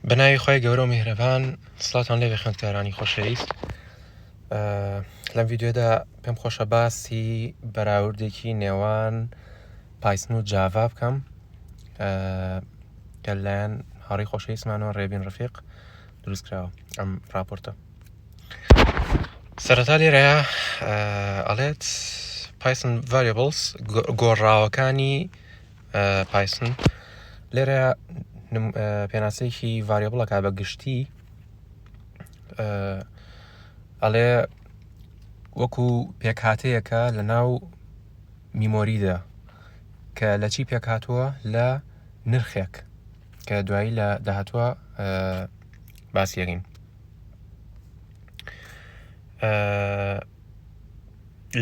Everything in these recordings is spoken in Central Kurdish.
بە ناوی خوای گەورە و میهرەبان سڵاتان لێبێ خوێندکارانی خۆشەویست لەم ڤیدیۆدا پێم خۆشە باسی بەراوردێکی نێوان پایسن و جاڤا بکەم کە لەلایەن هاڕی خۆشەویستمانەوە ڕێبین ڕفیق دروست کراوە ئەم راپۆرتە سەرەتا لێرە ئەڵێت Python variables گۆڕاوەکانی پایسن لێرە پێناسەیەکی variable ەکە بە گشتی ئەڵێ وەکو پێکهاتەیەکە لە ناو memory دا کە لە چی پێکهاتووە لە نرخێک کە دوایی لە داهاتوە باسیەکەین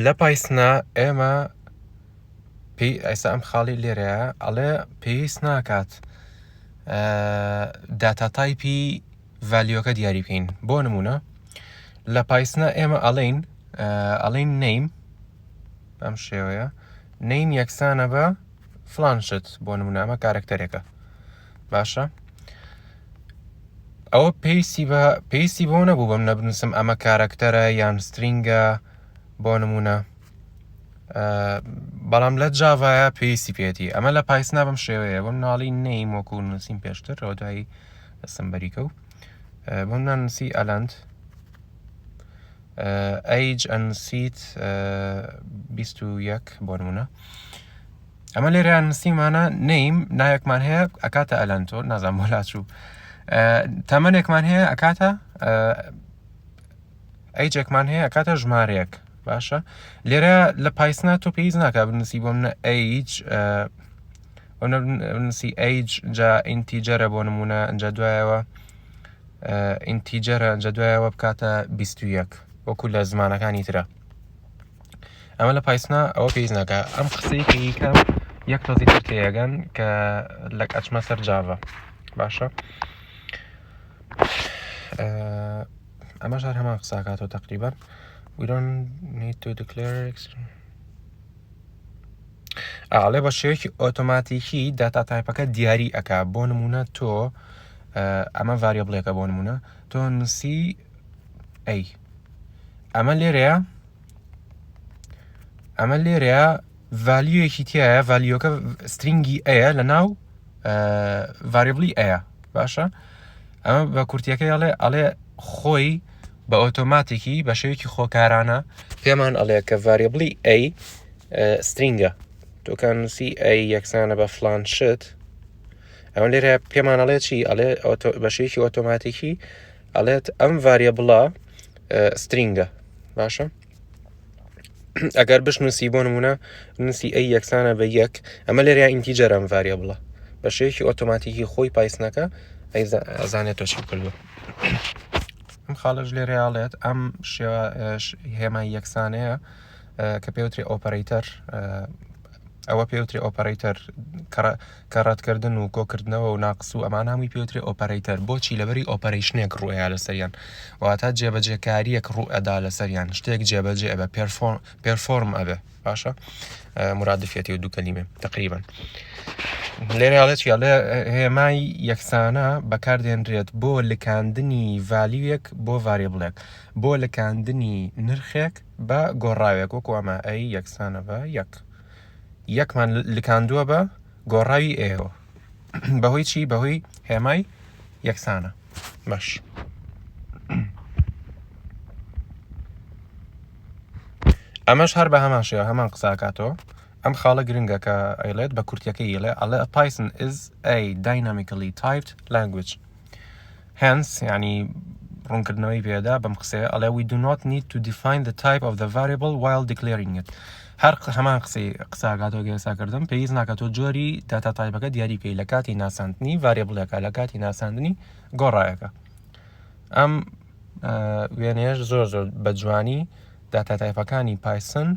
لە پایسنا ئێمە پێی ئێستا ئەم خاڵی لێرەیە ئەڵێ پێویست ناکات data type ی value ەکە دیاری بکەین بۆ نمونە لە پایسنا ئێمە ئەڵین ئەڵین name بەم شێوەیە name یەکسانە بە فلان شت بۆ نمونە ئەمە character ێکە باشە ئەوە پێویستی بە پێویستی بۆ نەبوو بەم نەبنووسم ئەمە character ە یان string ە بۆ نمونە بەڵام لە جاڤایە پێویستی پێێتی ئەمە لە پایسنا بەم شێوەیە بۆم ناڵی name وەکو نووسین پێشتر ئەوە دوایی دەستم بەریکە و بۆم نانووسی ئەلەند age ئەنووسیت 21 بۆ نمونە ئەمە لێرە نووسیمانە name ناوێکمان هەیە ئەکاتە ئەلەند تۆ نازانم بۆ لاچوو تەمەنێکمان هەیە ئەکاتە age ێکمان هەیە ئەکاتە ژمارەیەک باشە لێرە لە پایسنا تۆ پێویست ناکە بنووسی بۆ منە age بنووسی age جا integer ە بۆ نمونە ئەجا دوایەوە integer ە ئەجا دوایەوە بکاتە 21 وەکو لە زمانەکانی ترە ئەمە لە پایسنا ئەوە پێویست ناکە ئەم قسەی کەیکەم یەک تۆزی تر تێیەگەن کە لەک ئەچمە سەر جاڤە باشە ئەمەش هەر هەمان قساکاتەوە تقریبا we don't need to declare ئاڵێ بە شێوەیەکی ئۆتۆماتیکی data type ەکە دیاری ئەک بۆ نمونە تۆ ئەمە variable ێکە بۆ نمونە تۆ نووسی ئەی ئەمە لێرەیە ئەمە لێرەیە value ەکی تایە value ەکە string ی ئەیە لە ناو variable ی ئەیە باشە ئەمە بە کورتیەکەی ئەڵێ ئەڵێ خۆی بە ئۆتۆماتیکی بە شێوەیەکی خۆکارانە پێمان ئەڵێ کە variable ی a string ە تۆکان نووسی a یەکسانە بە فلان شت ئەمە لێرە پێمان ئەڵێ چی ئەڵێ بە شێوەیەکی ئۆتۆماتیکی ئەڵێت ئەم variable ە string ە باشە ئەگەر بشنووسی بۆ نمونە نووسی a یەکسانە بە یەک ئەمە لێرە integer ئەم variable ە بە شێوەیەکی ئۆتۆماتیکی خۆی پایسنەکە ئەزانێت تۆ چی کردووە ئەم خاڵەش لێرە ئەڵێت ئەم شێوە هێمای یەکسانەیە کە پێوتری operator ئەوە پێوتری operator کە ڕەتکردن و کۆکردنەوە و ناقس و ئەمانە هەمووی پێوترێ operator بۆچی لەبەری operation ێک ڕوئەیا لەسەریان واتە جێبەجێکاریەک ڕوو ئەدا لەسەریان شتێک جێبەجێ ئەبێ perform ئەبێ باشە مرادفەتی و دوو کەلیمە تقریبا لێرە ئەڵێ چی ئەڵێ هێمای یەکسانە بەکاردێنرێت بۆ لکاندنی value ەک بۆ variable ێک بۆ لکاندنی نرخێک بە گۆڕاوێک وەکو ئەمە a یەکسانە بە یەک یەکمان لکاندووە بە گۆڕاوی a ەوە بەهۆی چی بەهۆی هێمای یەکسانە باش ئەمەش هەر بە هەمان شێوە هەمان قساکاتەوە ئەم خاڵە گرنگە کە ئەیڵێت بە کورتەکەی ئەڵێ ئەڵێ Python is a dynamically typed language Hence یانی ڕوونکردنەوەی پێدا بەم قسەیە ئەڵێ we do not need to define the type of the variable while declaring it هەر هەمان قسەی قساگاتۆ گەێساکردم پێویست ناکات تۆ جۆری data type ەکە دیاری بکەی لە کاتی ناساندنی variable ەکە لە کاتی ناساندنی گۆڕایەکە ئەم وێنەیەش زۆر زۆر بە جوانی data type ەکانی پایسن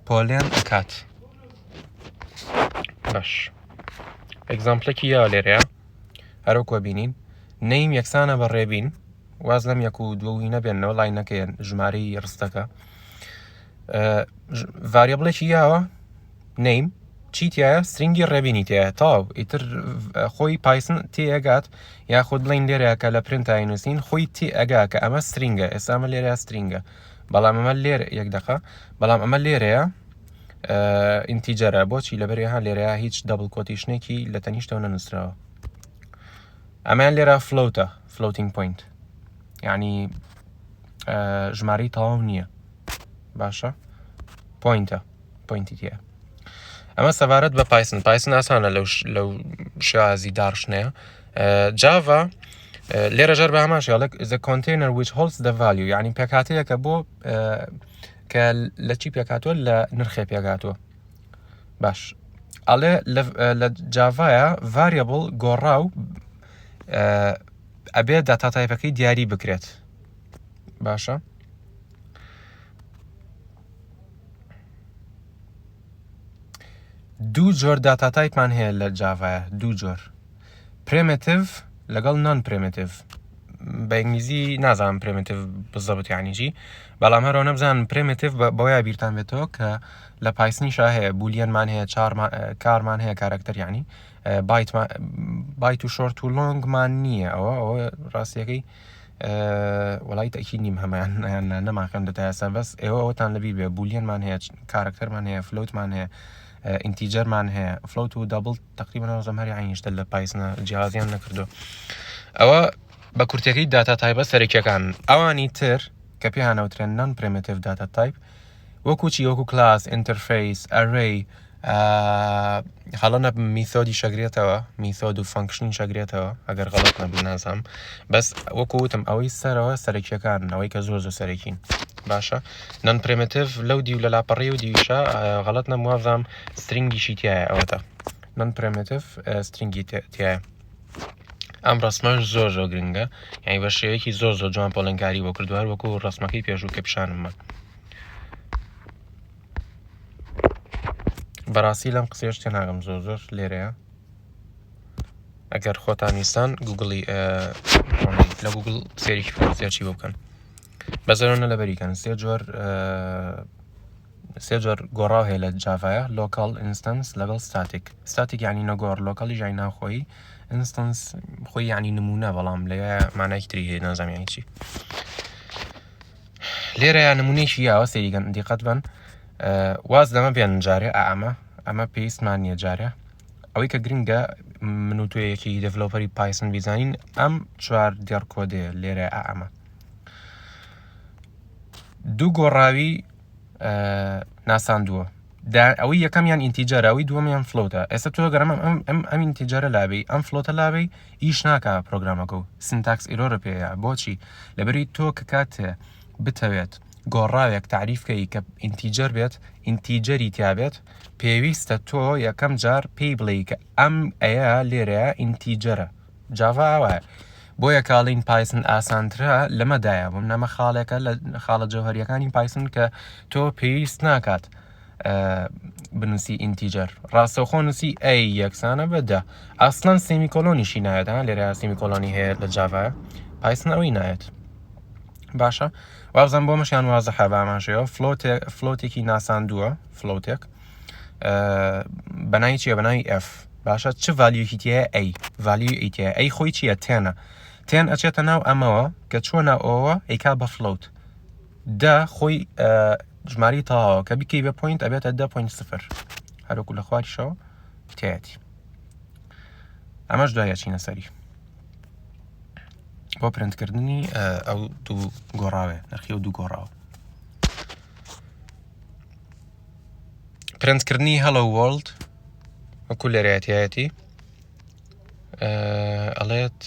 پۆلێن ئەکات باش example ێکی یا لێرەیە هەروەکو بینین name یەکسانە بە ڕێبین واز لەم یەک و دووەوی نەبێنەوە لای نەکەیەن ژمارەی ڕستەکە variable ێکی یاوە name. چی تایە string ی ڕێبینی تایە تاو ئیتر خۆی پایسن تێئەگات یاخود بڵین لێرە کە لە پرنتای نووسین خۆی تێ ئەگا کە ئەمە string ە ئێستا ئەمە لێرە string ە بەڵام ئەمە لێر یەک دقە بەڵام ئەمە لێرەیە integer ە بۆچی لەبەر ها لێرەیە هیچ double quotation ێکی لە تەنیشتەوە نەنووسراوە ئەمەیان لێرە float ە floating point یعنی ژمارەی تەواو نییە باشە point ە point ی تیە ئەمە سەبارەت بە پایسن پایسن ئاسانە لەو لەو شێوازی داڕشتنەیە جاڤا لێرە ژەر بە هەمان شێڵێک the container which holds the value یعنی پێکهاتەیەکە بۆ کە لە چی پێکاتوە لە نرخێ پێکاتوە باش ئەڵێ لە جاڤایە variable گۆڕاو ئەبێ data type ەکەی دیاری بکرێت باشە دوو جۆر data type مان هەیە لە جاڤایە دوو جۆر primitive لەگەڵ non primitive بە ئینگلیزی نازانم primitive بزەبت یعنی چی بەڵام هەرەوە نەبزان primitive بەوەیا بیرتان بێتەوە کە لە پایسنیشا هەیە boolean مان هەیە char مان هەیە character یعنی byte و short و long مان نییە ئەوە ئەوە ڕاستیەکەی وەڵای تەئکید نیم هەمان یان نا نەمانخوێندە تا ئێستا بەس ئێوە ئەوەتان لەبیر بێ boolean مان هەیە character مان هەیە float مان هەیە integer مان هەیە float و double تقریبا نازم هەر عینی شتە لە پایسنە جیازیان نەکردو ئەوە بە کورتەکەی data type ە سەرەکیەکان ئەوانی تر کە پێیانەوترێن non primitive data type وەکو چی وەکو class interface array هەڵە نەبم method ی شەگرێتەوە method و function ی شەگرێتەوە ئەگەر غەڵەت نەبم نازانم بەس وەکو وتم ئەوەی سەرەوە سەرەکیەکان ئەوەی کە زۆر زۆر سەرەکین باشە non primitive لەو دیو لە لاپەڕی و دیویشە غەڵەت نەم وابزانم string یشی تایە ئەوەتە non primitive string ی تایە ئەم ڕسمەش زۆر زۆر گرنگە یعنی بە شێوەیەکی زۆر زۆر جوان پۆلنکاری بۆ کردووە وەکو ڕسمەکەی پێشوو کە پیشانمە بەڕاستی لەم قسەیەش تێناگەم زۆر زۆر لێرەیە ئەگەر خۆتان ویستان گوگڵی لە گوگڵ سێریکی search ی بۆ بکەن بەزەرۆنە لەبەریکەن سێ جۆر سێ جۆر گۆڕاو هەیە لە جاڤایە local instance لەگەڵ static static یعنی نەگۆڕ local ی ژای ناوخۆیی instance خۆی یعنی نمونە بەڵام لە مانایکی تری هەیە نازانم یعنی چی لێرەیا نمونەیەکی یاوە سەیریکەن دیقەت بن واز لەمە بێن جارێ ئەمە ئەمە پێویستمان نییە جارێ ئەوەی کە گرنگە من و تۆیەکی developer ی پایسن بیزانین ئەم چوار دێڕ کۆدێ لێرە ئەمە دوو گۆڕاوی ناساندووە ئەوەی یەکەمیان integer ە ئەوەی دووەمیان float ە ئێستا تۆ گەرم ئەم ئەم ئەم integer ە لابی ئەم float ە لابی ئیش ناکا پرۆگرامەکە و syntax error ە پێەیە بۆچی لەبەری تۆ کە کاتێ بتەوێت گۆڕاوێک تاریف کەی کە integer بێت integer ی تیابێت پێویستە تۆ یەکەم جار پێی بڵێ کە ئەم ئەیە لێرەیە integer ە جاڤا ئاوایە بۆیە کاڵین پایسن ئاسانترە لەمەدایە بۆم نەمە خاڵێکە لە خاڵە جەوهریەکانی پایسن کە تۆ پێویست ناکات بنووسی integer ڕاستەوخۆ نووسی a یەکسانە بە دە ئەسڵەن semicolon یشی نایەت ها لێرە semicolon ی هەیە لە جاڤا پایسن ئەوەی نایەت باشە وابزانم بۆ مەشیان وازحە بە ئاماژەیەوە float ێکی ناساندووە float ێک بەناوی چیە بەناوی f باشە چ value یەکی تایە a value ی تایە a خۆی چییە ten ە ten ئەچێتە ناو ئەمەوە کە چوە ناو ئەوە ئەیکا بە float دە خۆی ژماری تەواوە کە بیکەی بە point ئەبێتە دە point سفر هەروەکو لە خواریشەوە تایەتی ئەمەش دوای ئەچینە سەری بۆ پرنتکردنی ئەو دوو گۆڕاوێ نرخی ئەو دوو گۆڕاوە پرنتکردنی Hello World وەکو لێرەیەتیایەتی ئەڵێت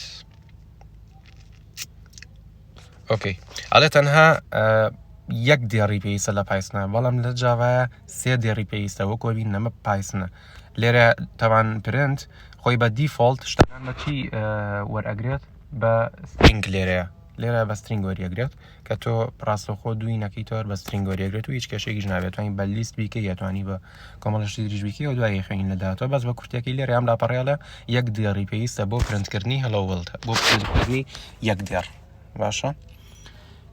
okay ئەڵێ تەنها یەک دێڕی پێویستە لە پایسنە بەڵام لە جاڤایە سێ دێڕی پێویستە وەکۆ بین نەمە پایسنە لێرە تەوان پرنت خۆی بە default شتەکان بە چی وەرئەگرێت بە string لێرەیە لێرە بە string وەریەگرێت کە تۆ ڕاستەوخۆ دووی نەکەی تۆر بە string وەریەگرێت و هیچ کێشێکیش نابێت توانی بە لیست بیکەی یەتوانی بە کۆمەڵە شتی دریژ بیکەی و دوای خوێنین لە داهاتوە بەس بە کورتەکەی لێرە ئەم لاپەڕەیە یەک دێڕی پێویستە بۆ پرنتکردنی Hello World بۆ پرنتکردنی یەک دێڕ باشە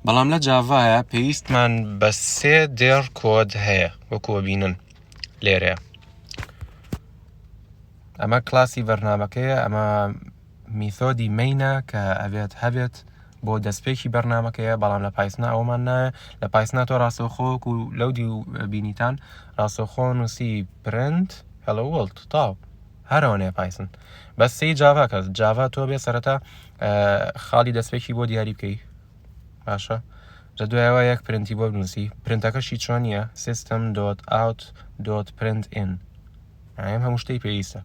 بەڵام لە جاڤایە پێویستمان بە سێ دێڕ کۆد هەیە وەکو بینن لێرەیە. ئەمە کلاسی بەرنامەکەیە ئەمە method ی main ە کە ئەبێت هەبێت بۆ دەستپێکی بەرنامەکەیە بەڵام لە Python ا ئەومان نایە لە Python ا تۆ ڕاستەوخۆ و لەو دی بینیتان ڕاستەوخۆ نووسی print hello world تاو هەرەوەنەیە Python بەس سەی Java کە Java تۆ بێ سەرەتا خاڵی دەستپێکی بۆ دیاری بکەی باشە لە دوایەوە یەک پرنتی بۆ بنووسی پرنتەکەشی چۆنیە system dot out dot print ln ئەم هەموو شتەی پێویستە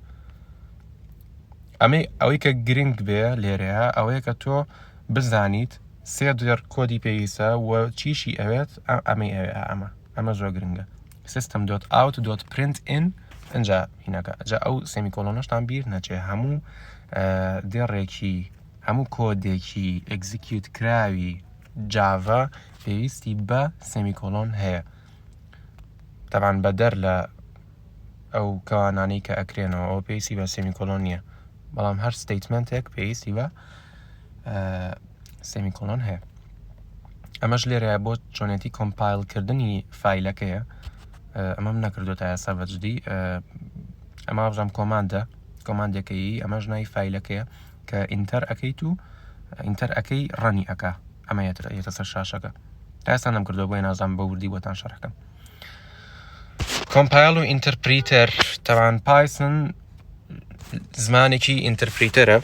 ئەمەی ئەوەی کە گرنگ بێ لێرەیە ئەوەیە کە تۆ بزانیت سێ دێڕ کۆدی پێویستە و چیشی ئەوێت ئەمەی ئەوێ ئەمە ئەمە زۆر گرنگە system dot out dot print ln ئەجا هینەکە جا ئەو semicolon ەشتان بیر نەچێ هەموو دێڕێکی هەموو کۆدێکی execute کراوی Java پێویستی بە semicolon هەیە تەبان بەدەر لە ئەو کەوانانەی کە ئەکرێنەوە ئەوە پێویستی بە semicolon نییە بەڵام هەر statement ێک پێویستی بە semicolon هەیە ئەمەش لێرەیە بۆ چۆنێتی compile کردنی file ەکەیە ئەمەم نەکردو تا ئێستا بەجدی ئەمە بزانم command ە command ێکەی ئەمەش ناوی file ەکەیە کە enter ئەەکەیت و enter ئەەکەی run ی ئەک ئەمە یەتە سەر شاشەکە تا ئێستا نەم کردو بۆی نازانم بە وردی بۆتان شەرحکەم compile و interpreter تەوان Python زمانێکی interpreter ە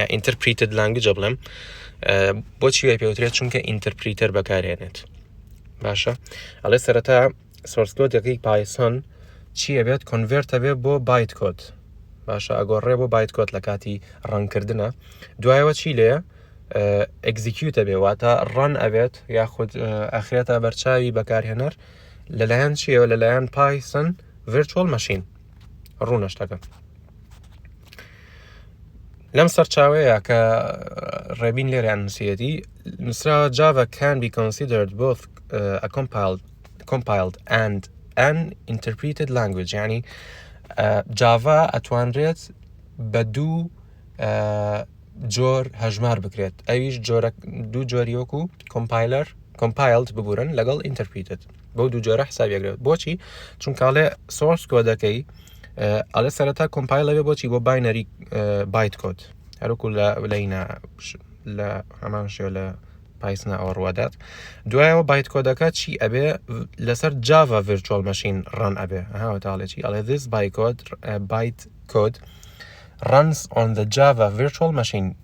یا interpreted language ە بڵێم بۆچی وای پێوترێت چونکە interpreter بەکارێنێت باشە ئەڵێ سەرەتا source code ەکەی Python چییە بێت convert ە بێ بۆ byte code باشە ئەگۆڕێ بۆ byte code لە کاتی run کردنە دوایەوە چی لێ execute ە بێ واتە run ئەبێت یاخود ئەخرێتە بەرچاوی بەکارهێنەر لەلایەن چیەوە لەلایەن Python virtual machine ڕوونە شتەکە لەم سەرچاوەیە کە ڕێبین لێریان نووسیەتی نووسراوە Java can be considered both uh, a compiled, compiled and an interpreted language یعنی Java ئەتوانرێت بە دوو جۆر هەژمار بکرێت ئەویش جۆرە دوو جۆری وەکو compiler compiled ببورن لەگەڵ interpreted بەو دوو جۆرە حساب یەکرێت بۆچی چونکاڵێ source code ەکەی ئەڵێ سەرەتا compile ەوێ بۆچی بۆ binary byte code هەروکو لە لەینا لە هەمان شێوە لە Python ا ئەوە ڕوادات دوایەوە byte code ەکە چی ئەبێ لەسەر Java virtual machine run ئەبێ هاوە تاڵێکی ئەڵێ this byte code byte code runs on the Java Virtual Machine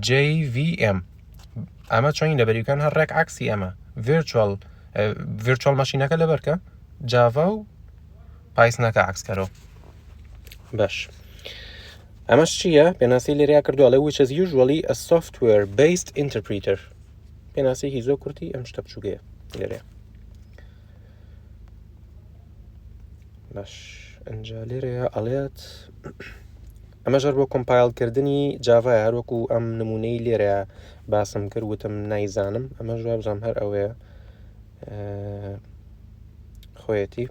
JVM ئەمە چۆنی لەبەریکان هەر ڕێک عکسی ئەمە virtual virtual machine ەکە لەبەرکە Java و Python ەکە عکسکەرەوە باش ئەمەش چییە پێناسی لێریا کردو ئەڵێ which is usually a software based interpreter پێناسێکی زۆر کورتی ئەم شتە بچووکەیە لێرەیە باش ئەنجا لێرەیە ئەڵێت ئەمە ژەر بۆ compile کردنی Java یە هەروەکو ئەم نمونەی لێرە باسم کرد وتم نایزانم ئەمە جواب بزانم هەر ئەوەیە خۆیەتی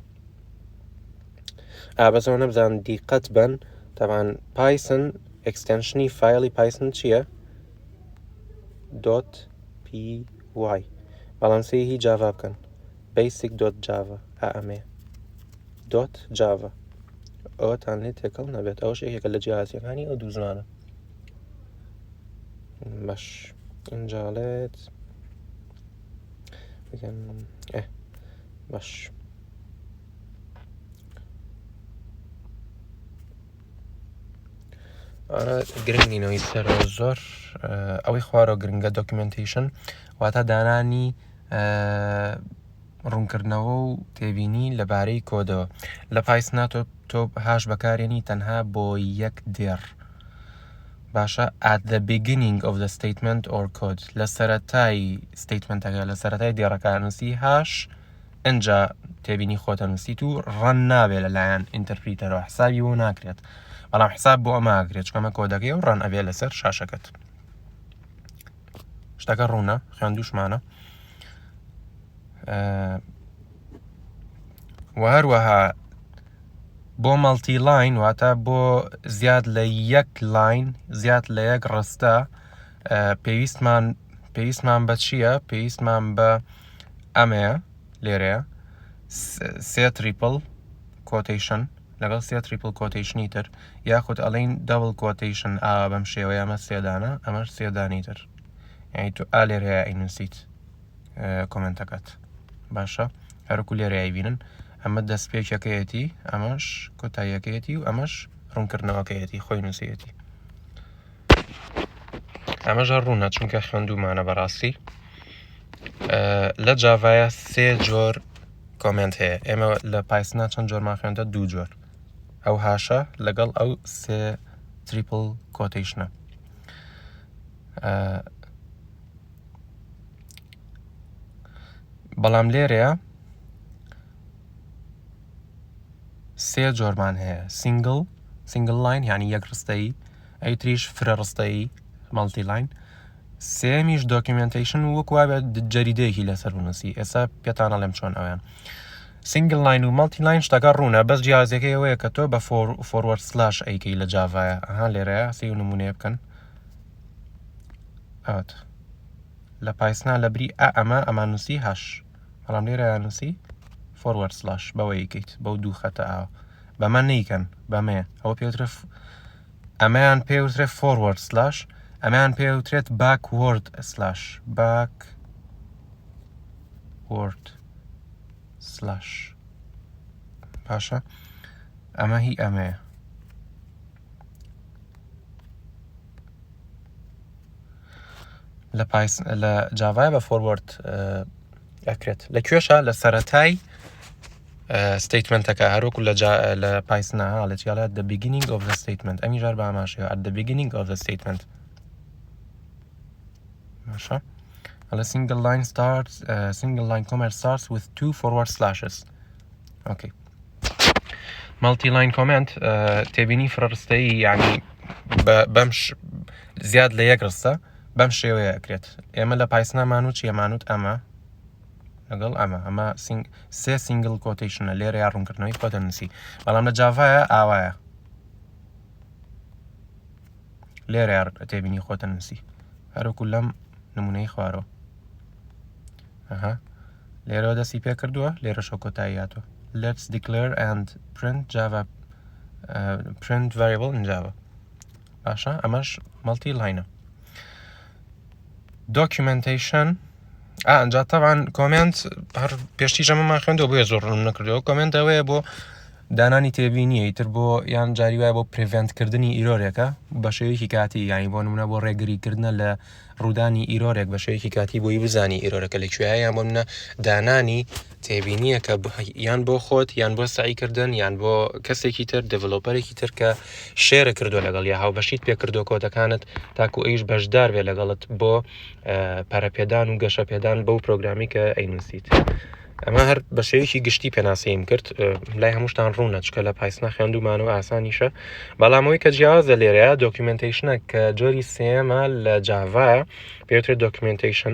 ئابەزەوە نەبزان دیقەت بن تەبان Python extension ی file ی Python چییە؟ dot py بەڵام سێ هی Java بکەن basic dot Java ئەمێ dot Java ئەوەتان لێ تێکەڵ نەبێت ئەوش یەکێکە لە جیاوازیەکانی ئەو دوو زمانە باش ئینجاڵێت باش ئەرە گرنگ نینەوەی سەرەوە زۆر ئەوەی خوارەوە گرنگە documentation واتە دانانی ڕوونکردنەوە و تێبینی لەبارەی کۆدەوە لە Python ا تۆ تۆ hash بەکارێنی تەنها بۆ یەک دێڕ باشە at the beginning of the statement or code لە سەرەتای statement ەکە لە سەرەتای دێڕەکە نووسی hash ئەجا تێبینی خۆتە نووسیت و run نابێ لەلایەن interpreter ەوە حسابی بۆ ناکرێت بەڵام حساب بۆ ئەمە ئاکرێت چکەمە کۆدەکەی و run ئەبێ لەسەر شاشەکەت شتەکە ڕوونە خوێندوشمانە و هەروەها بۆ multi line واتە بۆ زیاد لە یەک line زیاد لە یەک ڕستە پێویستمان پێویستمان بە چییە پێویستمان بە ئەمەیە لێرەیە سێ triple quotation. لەگەڵ سێ triple quotation ی تر یاخود ئەڵێین double quotation ئاوا بەم شێوەیە ئەمە سێدانە ئەمەش سێدانی تر یعنی تۆ ئا لێرەیە ئەینووسیت comment ەکەت باشە هەرکو لێرە ئەیبینن ئەمە دەستپێکەکەیەتی ئەمەش کۆتاییەکەیەتی و ئەمەش ڕوونکردنەوەکەیەتی خۆی نووسیەتی ئەمەش هەر ڕوونە چونکە خوێندومانە بەڕاستی لە جاڤایە سێ جۆر comment هەیە ئێمە لە پایسنا چەند جۆرمان خوێندە دوو جۆر ئەو hash ە لەگەڵ ئەو سێ triple quotation ە بەڵام لێرەیە سێ جۆرمان هەیە single single line یعنی یەک ڕستەیی ئەی تریش فرە ڕستەیی multi line سێمیش documentation وەک وابێت جەریدەیەکی لەسەر بنووسی ئێستا پێتان ئەڵێم چۆن ئەویان single line و multi line شتەکە ڕوونە بەس جیازەکەی ئەوەیە کە تۆ بە forward slash ئەیکەی لە جاڤایە ئەها لێرەیە سی و نمونەیە بکەن ئەوەت لە پایسنا لە بری ئە ئەمە ئەمانوسی hash بەڵام لێرە نووسی forward slash بەوە یکەیت بەو دوو خەتە ئاوە بەمە نیکەن بەمەیە ئەوە پێوترە ئەمەیان پێوترێت forward slash ئەمەیان پێوترێت backward slash backward slash باشە ئەمە هی ئەمەیە لە پایس لە جاڤای بە forward ئەکرێت لە کوێشە لە سەرەتای statement ەکە هەروەکو لە لە پایسنا هاڵێ چیاڵێ the beginning of the statement ئەمی ژار بە ئاماژەیە at the beginning of the statement باشە ئەڵێ single line starts uh, single line comment starts with two forward slashes okay multi line comment تێبینی فرەڕستەیی یعنی بەم زیاد لە یەک ڕستە بەم شێوەیە ئەکرێت ئێمە لە پایسنامان و چیەمانوت ئەمە لەگەڵ ئەمە ئەمە سێ single quotation ە لێرە یا ڕوونکردنەوەی خۆتە نووسی بەڵام لە جاڤایە ئاوایە لێرە تێبینی خۆتە نووسی هەروکو لەم نمونەی خوارەوە ئەها لێرەوە دەستی پێ کردووە لێرەشەوە کۆتایی هاتووە let's declare and print java uh, print variable in java باشە ئەمەش multi line ە documentation ئەجا تەبان comment هەر پێشتی ژەمەمان خوێندەوە بۆیە زۆر ڕوون نەکردەوە comment ئەوەیە بۆ دانانی تێبینیە ئیتر بۆ یان جاری وایە بۆ prevent کردنی error ێکە بە شێوەیەکی کاتی یانی بۆ نمونە بۆ ڕێگری کردنە لە ڕوودانی error ێک بە شێوەیەکی کاتی بۆی بزانی error ەکە لە کوێیە یان بۆ منە دانانی تێبینیەکە یان بۆ خۆت یان بۆ سعیکردن یان بۆ کەسێکی تر developer ێکی تر کە share ە کردو لەگەڵ یا هاوبەشیت پێ کردو کۆدەکانت تاکو ئەویش بەشدار بێ لەگەڵت بۆ پەرەپێدان و گەشەپێدان بەو پرۆگرامی کە ئەینووسیت. ئەمە هەر بە شێوەیەکی گشتی پێناسەیم کرد لای هەمووشتان ڕوونە چکە لە پایسنا خوێندومانە و ئاسانیشە بەڵام ئەوەی کە جیاوازە لێرەیە documentation ە کە جۆری سێمە لە جاڤایە پێوترێت documentation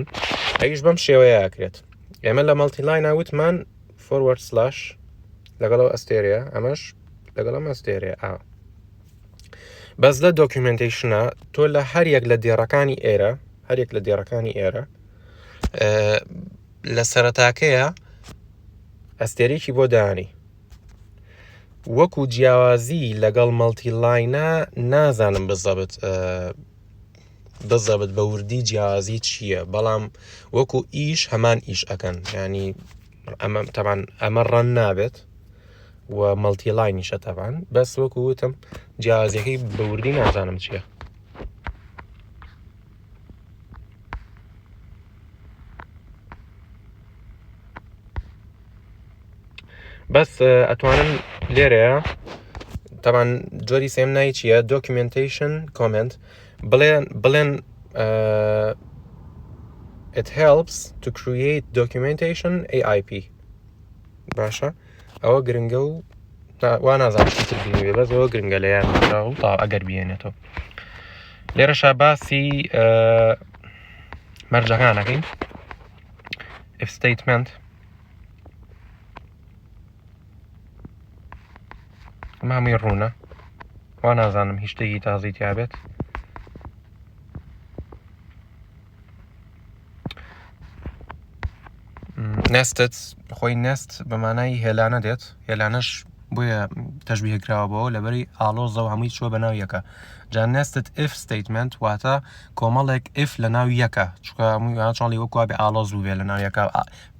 ئەویش بەم شێوەیە ئەکرێت ئێمە لە multi line ا وتمان forward slash لەگەڵ ئەو ئەستێرەیە ئەمەش لەگەڵ ئەم ئەستێرەیە ئا بەس لە documentation ە تۆ لە هەر یەک لە دێڕەکانی ئێرە هەر یەک لە دێڕەکانی ئێرە لە سەرەتاکەیە ئەستێرێکی بۆ دانی وەکو جیاوازی لەگەڵ multi line ە نازانم بزەبت بزەبت بە وردی جیاوازی چییە بەڵام وەکو ئیش هەمان ئیش ئەکەن ینی ئەمە تەمان ئەمە run نابێت و multi line یشە تەبان بەس وەکو وتم جیاوازیەکەی بە وردی نازانم چییە. بەس ئەتوانم لێرەیە تەبان جۆری سێم نای چییە documentation comment بڵێن بڵێن it helps to create documentation AIP باشە ئەوە گرنگە و وا نازانم چیتر گرنگ بێ بەس ئەوە گرنگە لە یان و تا ئەگەر بێنێتەوە لێرەشا باسی مەرجەکان ئەکەین if statement ئەمە هەمووی ڕوونە وا نازانم هیچ شتێکی تازی تیابێت nested خۆی nest بە مانای هێلانە دێت هێلانەش بۆیە تەشبیه کراوە بەوە لەبەری ئاڵۆزە و هەمووی چووە بەناو یەکە جا nested if statement واتە کۆمەڵێک if لە ناو یەکە چونکە هەمووی چۆڵی وەکو بێ ئاڵۆز بوو بێ لە ناو یەکە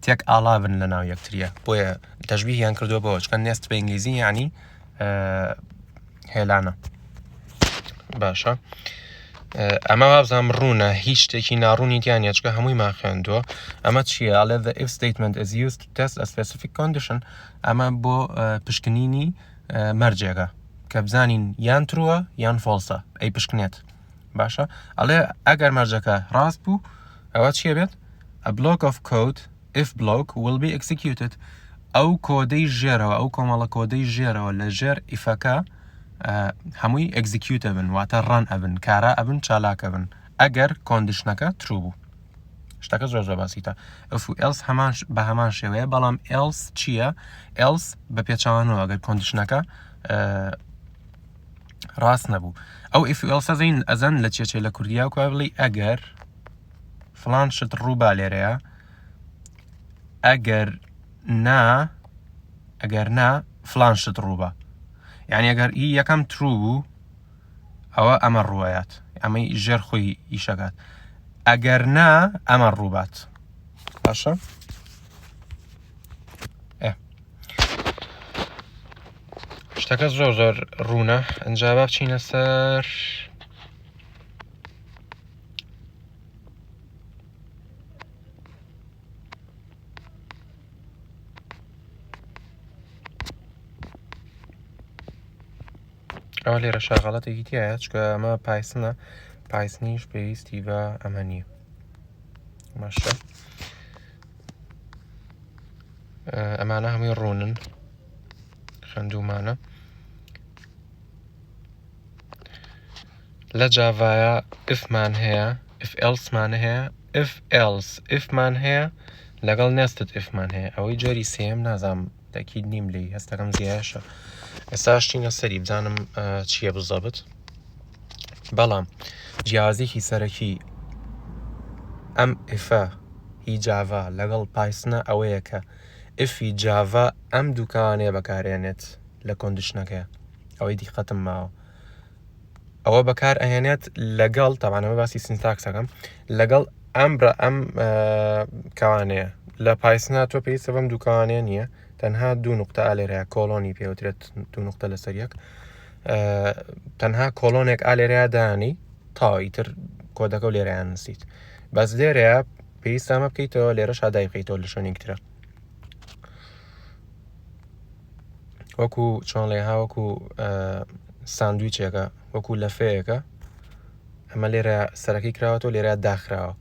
تێک ئاڵابن لە ناو یەکتریە بۆیە تەشبیهیان کردووە بەوە چونکە nest بە ئینگلیزی یعنی هێلانە باشە ئەمە وابزانم ڕوونە هیچ شتێکی ناڕوونی تیا نیە چونکە هەموویمان خوێندووە ئەمە چییە ئەڵێ the if statement is used to test a specific condition ئەمە بۆ پشکنینی مەرجێکە کە بزانین یان true ە یان false ە ئەی پشکنێت باشە ئەڵێ ئەگەر مەرجەکە ڕاست بوو ئەوە چیە بێت a block of code if block will be executed ئەو کۆدەی ژێرەوە ئەو کۆمەڵە کۆدەی ژێرەوە لە ژێر if ەکە هەمووی execute ئەبن واتە run ئەبن کارا ئەبن چالاک ئەبن ئەگەر condition ەکە true بوو شتەکە زۆر زۆر بەسیتە if و else هەمان بە هەمان شێوەیە بەڵام else چییە else بە پێچوانەوە ئەگەر condition ەکە ڕاست نەبوو ئەو if و else زین ئەزەن لە چێچێ لە کوردیا و بڵی ئەگەر فلان شت ڕووبا لێرەیە ئەگەر نا ئەگەر نا فلان شت ڕووبا یعنی ئەگەر ئی یەکەم true بوو ئەوە ئەمە ڕووەیات ئەمەی ژێر خۆی ئیشەکات ئەگەر نا ئەمە ڕووبات باشە شتەکە زۆر زۆر ڕوونە ئەنجا با بچینە سەر ئەوە لێرە شاغەڵەتێکی تایە چکە ئەمە پایسنە پایسنیش پێویستی بە ئەمە نییە باشە ئەمانە هەمووی ڕوونن خوێندومانە لە جاڤایە if مان هەیە if else مان هەیە if else if مان هەیە لەگەڵ nested if مان هەیە ئەوەی جۆری سێم نازانم تەکید نیم لێی هەستەکەم زیایشە ئێستا شتینە سەری بزانم چییە بزەبت بەڵام جیاوازێکی سەرەکی ئەم if ە هی جاڤا لەگەڵ پایسنە ئەوەیە کە if ی جاڤا ئەم دووکانەیە بەکارێنێت لە condition ەکەیە ئەوەی دیقەتم ماوە ئەوە بەکار ئەهێنێت لەگەڵ تاوانەمە باسی syntax ەکەم لەگەڵ ئەم برا ئەم کەوانەیە لە پایسنا تۆ پێویستە بەم دووکانەیە نییە تەنها دوو نقطە ئالێرەیە colon ی پێوترێت دوو نقطە لەسەر یەک تەنها colon ێک ئالێرەیە دانی تا ئیتر کۆدەکە و لێرەیان نووسیت بەس لێرەیە پێویستە ئەمە بکەیتەوە لێرە شادای بکەیتەوە لە شوێنێک ترە وەکو چۆن لێ ها وەکو ساندویچێکە وەکو لەفەیەکە ئەمە لێرە سەرەکەی کراوەتەوە لێرە داخراوە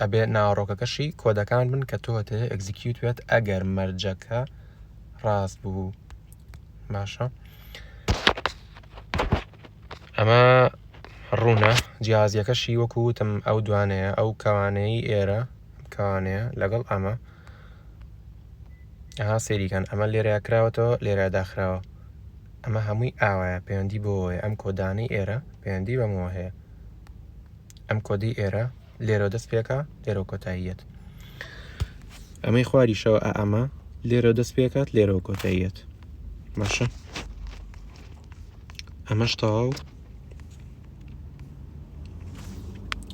ئەبێ ناوەڕۆکەکەشی کۆدەکان بن کە تۆ هەتەوێ execute بێت ئەگەر مەرجەکە ڕاست بوو باشە ئەمە ڕوونە جیازیەکەشی وەکو وتم ئەو دوانەیە ئەو کەوانەی ئێرە کەوانەیە لەگەڵ ئەمە ئەها سەیری کەن ئەمە لێرەیا کراوەتەوە لێرە داخراوە ئەمە هەمووی ئاوایە پەیوەندی بۆەیە ئەم کۆدانەی ئێرە پەیوەندی بەمەوە هەیە ئەم کۆدی ئێرە لێرە دەست پێکە لێرە کۆتاییەت ئەمەی خواریشەوە ئەمە لێرە دەست پێکات لێرەوە کۆتاییەت باشە ئەمەش تەواو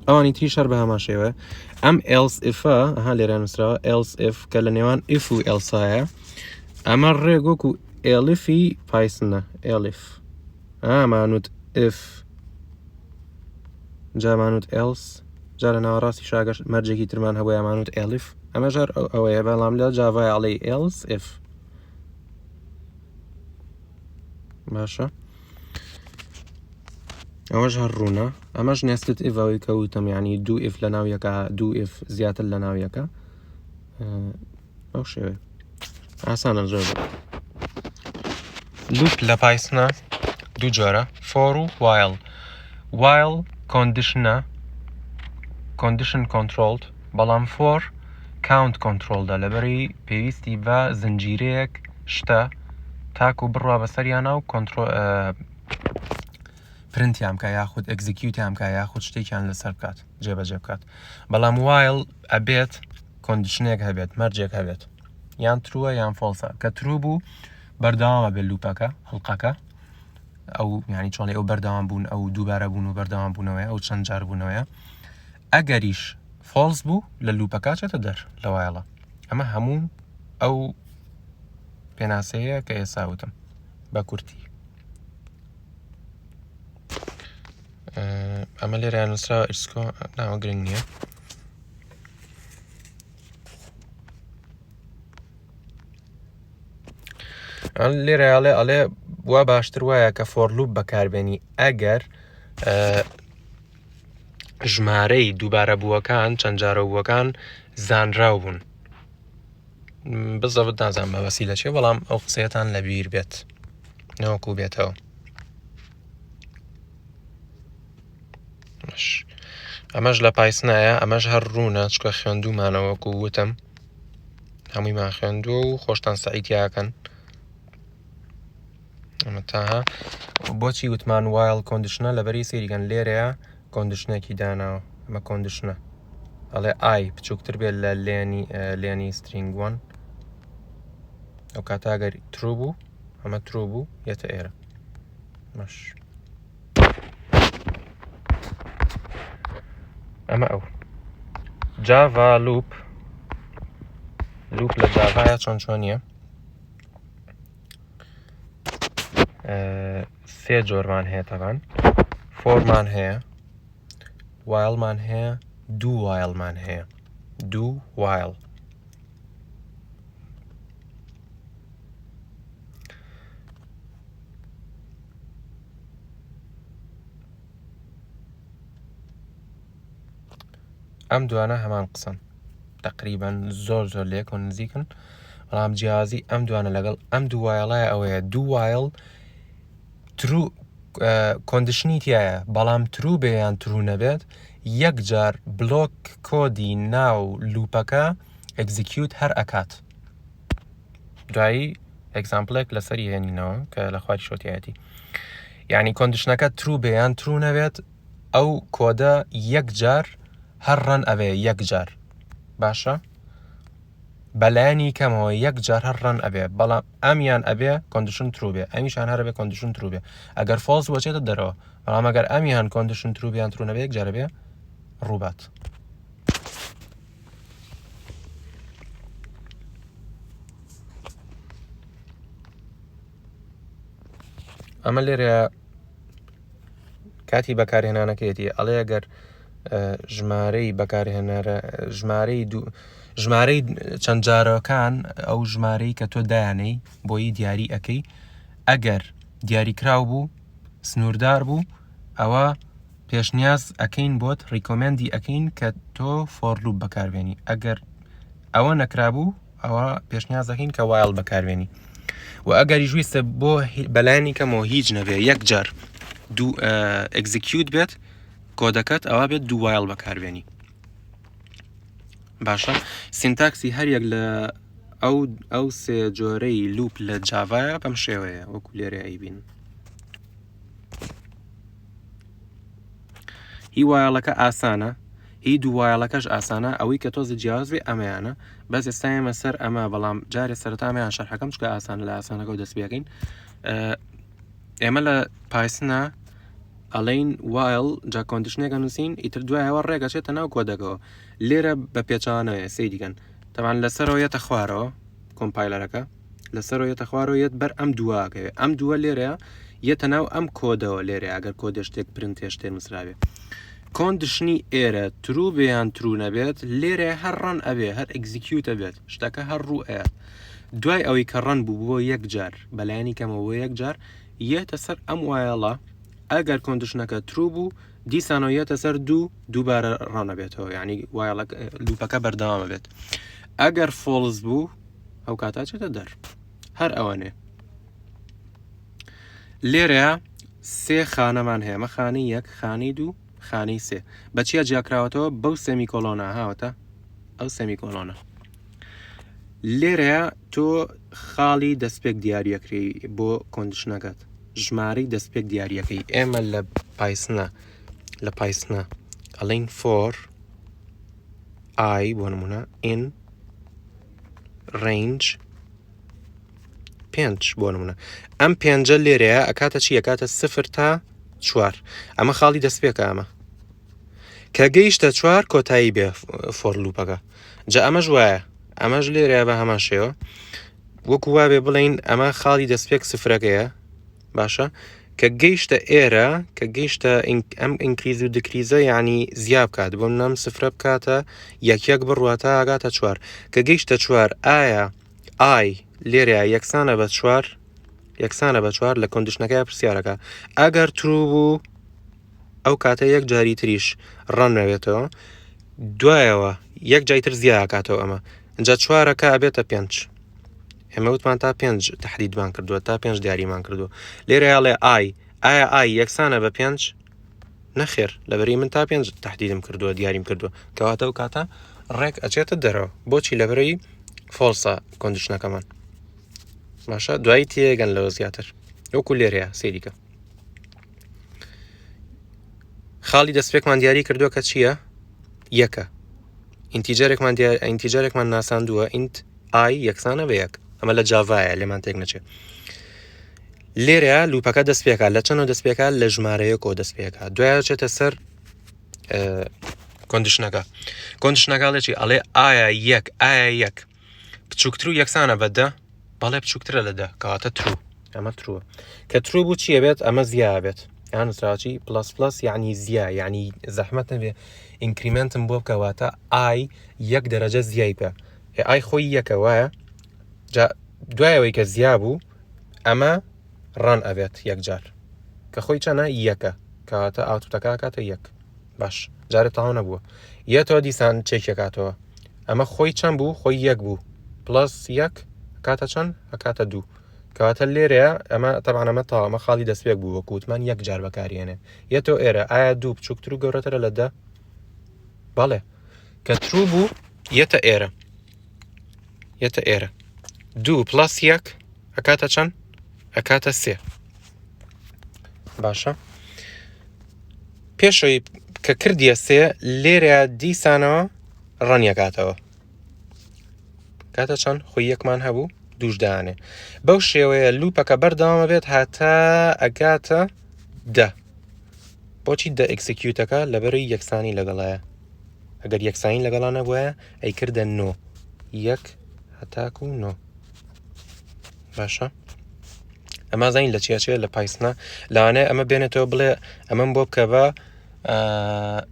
ئەوانی تریش هەر بە هەمان شێوە ئەم else if ە ئەها لێرە نووسراوە else if کە لە نێوان if و else ایە ئەمە ڕێک وەکو elif ی پایسنە elif ئامانوت if جامانوت else جا لە ناوەڕاستی شاگەش مەرجێکی ترمان هەبوو ئەمانوت elif ئەمە ژار ئەوەیە بەڵام لە جاڤای ئەڵێ else if باشە ئەوەش هەر ڕوونە ئەمەش nested if ئەوەی کە وتم یعنی دوو if لە ناو یەکە دوو if زیاتر لە ناو یەکە ئەو شێوێ ئاسانە زۆر loop لە پایسنە دوو جۆرە for و while while condition ە condition controlled بەڵام for count controlled ە لەبەری پێویستی بە زنجیرەیەک شتە تاکو بڕوا بەسەریانە و کۆنترۆ پرنتیان بکە یاخود execute یان بکە یاخود شتێکیان لەسەر بکات جێبەجێ بکات بەڵام while ئەبێت condition ێک هەبێت مەرجێک هەبێت یان true ە یان false ە کە true بوو بەردەوامە بێت loop ەکە هەڵقەکە ئەو یانی چۆنی ئەو بەردەوام بوون ئەو دووبارە بوون و بەردەوام بوونەوەی ئەو چەند جار بوونەوەیە ئەگەریش false بوو لە loop ەکە چێتە دەر لە while ە ئەمە هەموو ئەو پێناسەیە کە ئێسا وتم بە کورتی ئەمە لێرە نووسراوە ئیسکۆ ناوە گرنگ نییە لێرە ئەڵێ ئەڵێ وا باشتر وایە کە for loop بەکاربێنی ئەگەر ژمارەی دووبارە بووەکان چەند جارە بووەکان زانراو بوون بزەبت نازانم مەبەستی لە چێ بەڵام ئەو قسەیەتان لەبیر بێت نەوەکو بێتەوە ئەمەش لە Python ایە ئەمەش هەر ڕوونە چکە خوێندومانەوە وەکو وتم هەموویمان خوێندووە و خۆشتان سەعیتیاکەن ئەمە تاها بۆچی وتمان while condition ە لەبەری سەیریکەن لێرەیە condition ێکی داناوە ئەمە condition ە ئەڵێ i بچووکتر بێت لە len ی len ی string one ئەو کاتە ئەگەر true بوو ئەمە true بوو یەتە ئێرە مەش ئەمە ئەو Java loop loop لە جاڤایە چۆن چۆنیە سێ جۆرمان هەیە تەبان for مان هەیە while مان هەیە do while مان هەیە do while ئەم دوانە هەمان قسەن تقریبا زۆر زۆر لەیەکەوە نزیکن بەڵام جیازی ئەم دوانە لەگەڵ ئەم do while ەیە ئەوەیە do while true condition ی تایە بەڵام true بێ یان true نەبێت یەک جار بلۆک کۆدی ناو loop ەکە execute هەر ئەکات دوایی example ێک لەسەری هێنینەوە کە لە خواری شۆتیایەتی یعنی condition ەکە true بێ یان true نەبێت ئەو کۆدە یەک جار هەر run ئەبێ یەک جار باشە بەلایەنی کەمەوە یەک جار هەر run ئەبێ بەڵام ئەمیان ئەبێ condition true بێ ئەمیشان هەر بێ condition true بێ ئەگەر false وەچێتە دەرەوە بەڵام ئەگەر ئەمیان condition true بیان true نەبێ یەک جارە بێ ڕووبات. ئەمە لێرە کاتی بەکارهێنانەکەیەتی ئەڵێ ئەگەر ژمارەی بەکارهێنەرە ژمارەی دوو ژمارەی چەند جارەکان ئەو ژمارەی کە تۆ دایانەی بۆی دیاری ئەەکەی ئەگەر دیاریکراو بوو سنووردار بوو ئەوە پێشنیاز ئەکەین بۆت recommend ی ئەکەین کە تۆ for loop بەکاربێنی ئەگەر ئەوە نەکرابوو ئەوە پێشنیاز دەکەین کە while بەکاربێنی و ئەگەریش ویستە بۆ بەلایەنی کەمەوە هیچ نەبێ یەک جار do execute بێت کۆدەکەت ئەوە بێت do while بەکاربێنی باشە syntax ی هەر یەک لە ئەو ئەو سێ جۆرەی loop لە جاڤایە بەم شێوەیە وەکو لێرە ئەیبین هی while ەکە ئاسانە هی do while ەکەش ئاسانە ئەوەی کە تۆزە جیاواز بێ ئەمەیانە بەس ئێستا ئێمە سەر ئەمە بەڵام جارێ سەرەتا ئەمەیان شەرحەکەم چکە ئاسانە لە ئاسانەکەەوە دەست پێەکەین ئێمە لە Python ا ئەڵین while جا condition ێکە نووسین ئیتر دوایەوە ڕێگەچێتە ناو کۆدەکەەوە لێرە بە پێچوانەوەیە سەیریکەن تەمان لەسەرەوە یەتە خوارەوە compiler ەکە لەسەرەوە یەتە خوارەوە یەت بەر ئەم دوواکەوێ ئەم دووە لێرەیە یەتە ناو ئەم کۆدەوە لێرە ئەگەر کۆدە شتێک پرنتێ شتێ نووسراوێ condition ی ئێرە true بێ یان true نەبێت لێرە هەر run ئەبێ هەر execute ئەبێت شتەکە هەر ڕوو ئەیات دوای ئەوەی کە run بوو بۆ یەک جار بەلایەنی کەمەوە بۆ یەک جار یەتە سەر ئەم while ە ئەگەر condition ەکە true بوو دیسانەوە یەتە سەر دوو دووبارە run ەبێتەوە یعنی while ە loop ەکە بەردەوامە بێت ئەگەر false بوو ئەو کاتە چێتە دەر هەر ئەوەنێ لێرە سێ خانەمان هەیە مە خانەی یەک خانەی دوو خانەی سێ بە چیا جیاکراوەتەوە بەو semicolon ە هاوتە ئەو semicolon ە لێرەیە تۆ خاڵی دەستپێک دیاریەکری بۆ condition ەکەت ژمارەی دەستپێک دیاریەکەی ئێمە لە Python ە لە Python ە ئەڵین for i بۆ نمونە in range. پێنج بۆ نمونە ئەم پێنجە لێرەیە ئەکاتە چی ئەکاتە سفر تا چوار ئەمە خاڵی دەستپێکە ئەمە کە گەیشتە چوار کۆتایی بێ for loop ەکە جا ئەمەش وایە ئەمەش لێرەیە بە هەمان شێوە وەکو وابێ بڵین ئەمە خاڵی دەستپێک سفرەکەیە باشە کە گەیشتە ئێرە کە گەیشتە ئەم increase و decrease ە یعنی زیا بکات بۆ نام سفرە بکاتە یەک یەک بڕواتە ئاگاتە چوار کە گەیشتە چوار ئایا i لێرەیە یەکسانە بە چوار یەکسانە بە چوار لە condition ەکەی پرسیارەکە ئەگەر true بوو ئەو کاتە یەک جاری تریش run نەبێتەوە دوایەوە یەک جای تر زیاکاتەوە ئەمە اینجا چوارەکە ئەبێتە پێنج ئێمە وتمان تا پێنج تحدیدمان کردووە تا پێنج دیاریمان کردووە لێرە ئەڵێ i ئایا i یەکسانە بە پێنج نەخێر لەبەری من تا پێنج تحدیدم کردووە دیاریم کردووە کەواتە و کاتە ڕێک ئەچێتە دەرەوە بۆچی لەبەرەی false ە condition ەکەمان باشە دوایی تێگەن لەوە زیاتر وەکو لێرەیە سەیریکە خاڵی دەستپێکمان دیاری کردووە کە چییە یەکە integer ێکمان دیار integer ێکمان ناساندووە int i یەکسانە بە یەک ئەمە لە جاڤایە لێمان تێک نەچێت لێرە loop ەکە دەست پێکا لە چەنەوە دەست پێکا لە ژمارە یەکەوە دەست پێکا دوای چێتە سەر condition ەکە condition ەکە ئەڵێ چی ئەڵێ ئایا یەک ئایا یەک بچووکتر و یەکسانە بە دە بەڵێ بچووکترە لە دە کەواتە true ئەمە true ە کە true بوو چیە بێت ئەمە زیا بێت یان نووسراوە plus plus یعنی زیا یعنی زەحمەت نەبێ increment م بۆ بکەواتە i یەک دەرەجە زیای بکە i خۆی یەکە وایە جا دوایەوەی کە زیا بوو ئەمە run ئەبێت یەکجار کە خۆی چەنە یەکە کەواتە output ەکە کاتە یەک باش جارێ تەواو نەبووە یەتەوە دیسان چێکێکاتەوە ئەمە خۆی چەند بوو خۆی یەک بوو plus یەک کاتە چەند ئەکاتە دوو کەواتە لێرەیە ئەمە تەبعەن ئەمە تەواو ئەمە خاڵی دەستپێک بوو وەکو وتمان یەک جار بەکارێنێ یەتەوە ئێرە ئایا دوو بچووکتر و گەورەترە لە دە بەڵێ کە true بوو یەتە ئێرە یەتە ئێرە دوو plus یەک ئەکاتە چەند ئەکاتە سێ باشە پێشەوەی کە کردیە سێ لێرە دیسانەوە run یەکاتەوە کاتە چەند خۆی یەکمان هەبوو دووش دانێ بەو شێوەیە loop ەکە بەردەوامە بێت هەتا ئەگاتە دە بۆچی دە execute ەکە لەبەرەی یەکسانی لەگەڵایە ئەگەر یەکسانی لەگەڵا نەبووە ئەی کردە نۆ یەک هەتاکو نۆ باشە ئەمە زانین لە چیاچێ لە Python ە لەوانەیە ئەمە بێنێتەوە بڵێ ئەمەم بۆ بکە بە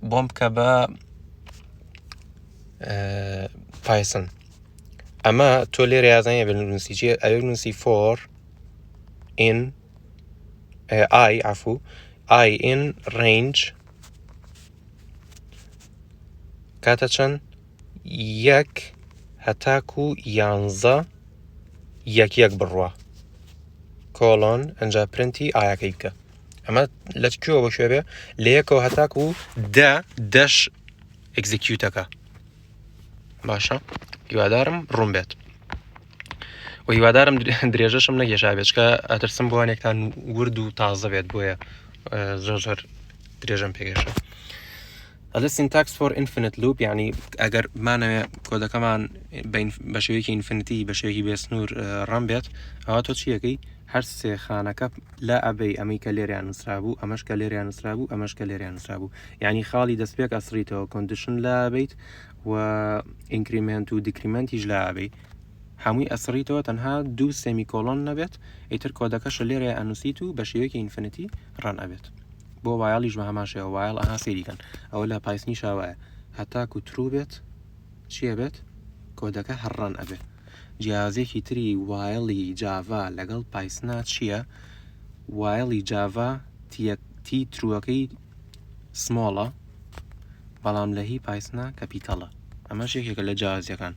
بۆم بکە بە Python ئەمە تۆ لێرە یازانە بنووسی چیە ئەوێ نووسی for in i عفو i in range کاتە چەند یەک هەتاکو یانزە یەک یەک بڕوا colon ئەجا print ی i ەکەی بکە ئەمە لە کوێوە بۆ کوێ بێ لە یەکەوە هەتاکو دە دەش execute ەکە باشە هیوادارم ڕوون بێت و هیوادارم درێژەشم نەکێشا بێت چکە ئەترسم بۆوانێکتان ورد و تازە بێت بۆیە زۆر زۆر درێژەم پێگەشە ئەلە syntax for infinite loop یعنی ئەگەر مانەوێ کۆدەکەمان بە شێوەیەکی infinity بە شێوەیەکی بێسنوور run بێت ئەوە تۆ چیەکەی هەر سێ خانەکە لا ئەبەی ئەمەی کە لێریان نووسرابوو ئەمەش کە لێریان نووسرابوو ئەمەش کە لێریان نووسرابوو یعنی خاڵی دەستپێک ئەسڕیتەوە condition لا بیت و increment و decrement یش لا ئەبەی هەمووی ئەسڕیتەوە تەنها دوو semicolon نەبێت ئیتر کۆدەکەشە لێرە ئەنووسیت و بە شێوەیەکی infinity run ئەبێت بۆ while یش بە هەمان شێوە while ئەها سەیری کەن ئەوە لە Python یشا وایە هەتاکو true بێت چیە بێت کۆدەکە هەر run ئەبێ جیاوازیەکی تری while ی جاڤا لەگەڵ Python ا چییە while ی جاڤا t true ەکەی small ە بەڵام لە هی Python ا capital ە ئەمەش یەکێکە لە جیاوازیەکان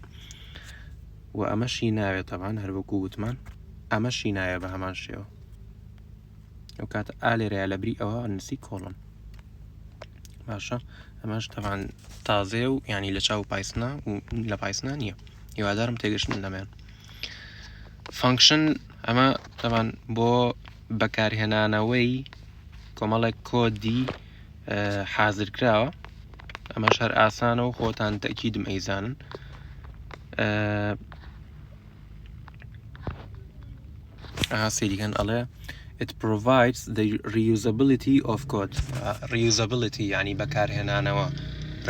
و ئەمەشی ناوێت تەبان هەر وەکو وتمان ئەمەشی ناوێ بە هەمان شێوە ئەو کاتە ئا لێرەیە لە بری ئەوە نووسی colon باشە ئەمەش تەبان تازەیە و ینی لە چاو Python ا و لە Python ا نییە هیوادارم تێگەشتن لەمێن function ئەمە تەبان بۆ بەکارهێنانەوەی کۆمەڵێک کۆدی حازر کراوە ئەمەش هەر ئاسانە و خۆتان تەکیدم ئەیزانن. ئەها سەیریکەن ئەڵێ It provides the reusability of code. Reusability یعنی بەکارهێنانەوە.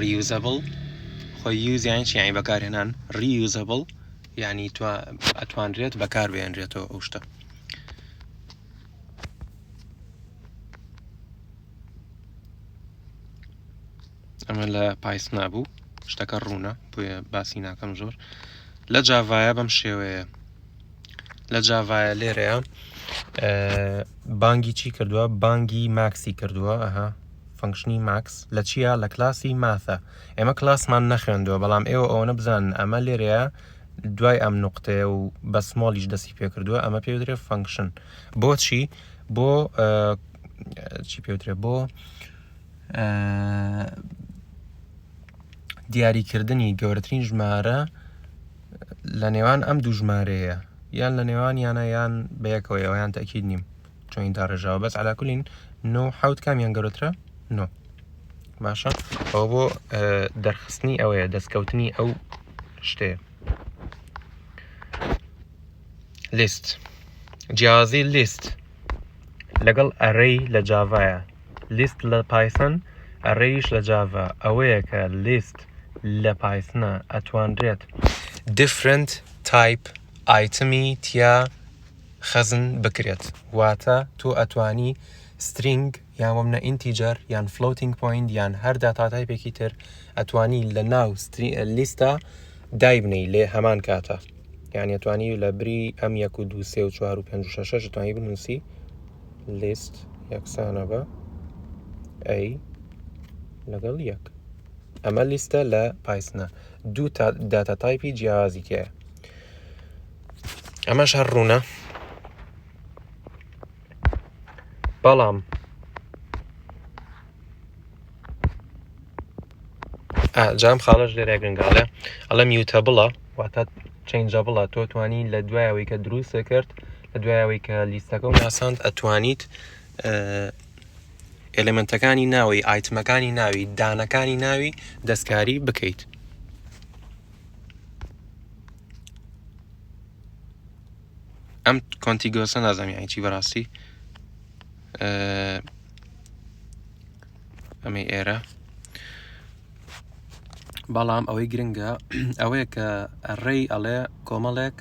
Reusable خۆی use یعنی چی؟ یعنی بەکارهێنان. Reusable یعنی ئەتوانرێت بەکاربهێنرێتەوە ئەو شتە. ئەمە لە پایسنا بوو شتەکە ڕوونە بۆیە باسی ناکەم زۆر لە جاڤایە بەم شێوەیە لە جاڤایە لێرەیە بانگی چی کردووە بانگی max ی کردووە ئەها function ی max لە چییە لە کلاسی math ە ئێمە کلاسمان نەخوێندووە بەڵام ئێوە ئەوەنە بزانن ئەمە لێرەیە دوای ئەم نقطەیە و بە small یش دەستی پێکردووە ئەمە پێوترێ function بۆچی بۆ چی پێوترێ بۆ دیاریکردنی گەورەترین ژمارە لە نێوان ئەم دوو ژمارەیە یان لە نێوان یانە یان بەیەکەوەیەوە یان تەکید نیم چۆین داڕێژاوە بەس علاکولین نۆ حوت کامیان گەورەترە نۆ باشە ئەوە بۆ دەرخستنی ئەوەیە دەستکەوتنی ئەو شتەیە لیست جیاوازی لیست لەگەڵ array لە جاڤایە لیست لە پایسن array یش لە جاڤا ئەوەیە کە لیست لە پایسنە ئەتوانرێت different type item ی تیا خەزن بکرێت واتە تۆ ئەتوانی string یان وەمنە integer یان floating point یان هەر data type ێکی تر ئەتوانی لە ناو لیستا دایبنەی لێ هەمان کاتە یعنی ئەتوانی لە بری ئەم یەک و دوو سێ و چوار و پێنج و شەش شەش ئەتوانی بنووسی لیست یەکسانە بە ئەی لەگەڵ یەک ئەمە لیستە لە پایسنە دوو data type ی جیاوازی تایە ئەمەش هەر ڕوونە بەڵام جام خاڵش لێرە گرنگاڵێ ئەڵێ mutable ە واتە changeable ە تۆ توانی لە دوایەوەی کە دروست کرد لە دوایەوەی کە لیستەکە و ناساند ئەتوانیت element ەکانی ناوی item ەکانی ناوی دانەکانی ناوی دەستکاری بکەیت. ئەم contiguous ە نازانم یانی چی بەڕاستی ئەمەی ئێرە بەڵام ئەوەی گرنگە ئەوەیە کە array ئەڵێ کۆمەڵێک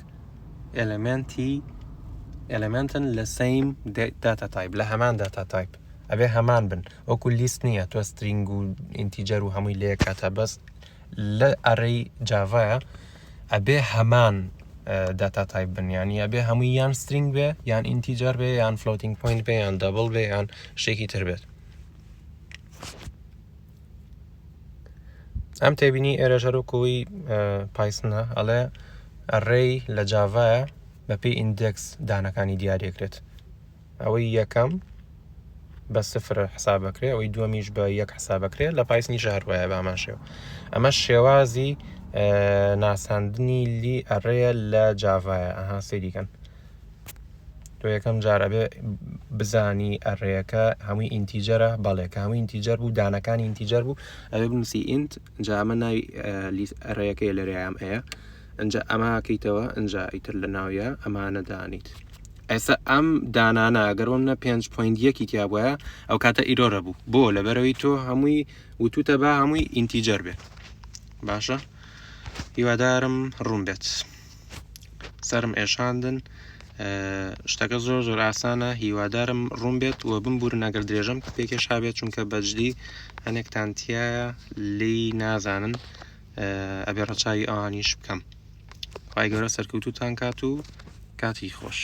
element ی element ن لە same data type لە هەمان data type ئەبێ هەمان بن وەکو لیست نییە تۆ string و integer و هەمووی لێ کاتە بەس لە array جاڤایە ئەبێ هەمان data type بن یانی ئەبێ هەمووی یان string بێ یان integer بێ یان floating point بێ یان double بێ یان شتێکی تر بێت ئەم تێبینی ئێرە ژەرۆکۆی پایسنە ئەڵێ array لە جاڤایە بەپێی index دانەکانی دیارەکرێت ئەوەی یەکەم بە سفر حساب بکرێ ئەوەی دووەمیش بە یەک حساب بکرێ لە پایسنیش هەر وایە بە هەمان شێوە ئەمە شێوازی ناساندنی لی array ە لە جاڤایە ئەها سەیریکەن تۆ یەکەم جار ئەبێ بزانی array ەکە هەمووی integer ە بەڵێ کە هەمووی integer بوو دانەکانی integer بوو ئەبێ بنووسی int جا ئەمە ناوی لیست array ەکەی لەرەیام ئەیە ئەجا ئەمە کەیتەوە ئەجا ئیتر لە ناویە ئەمانە دانیت ئێستا ئەم دانانە ئەگەر وەم نە پێنج point یەکی تیا بوایە ئەو کاتە error ە بوو بۆ لەبەرەوەی تۆ هەمووی وتوتە با هەمووی integer بێت باشە هیوادارم ڕوون بێت سرم ئێشاندن شتەکە زۆر زۆر ئاسانە هیوادارم ڕوون بێت و بمبورن ئەگەر درێژەم پێکێشا بێت چونکە بەجدی هەنێکتان تایە لی نازانن ئەبێ ڕەچاوی ئەوانیش بکەم خوای گەورە سەرکەوتوتان کات و کاتی خۆش.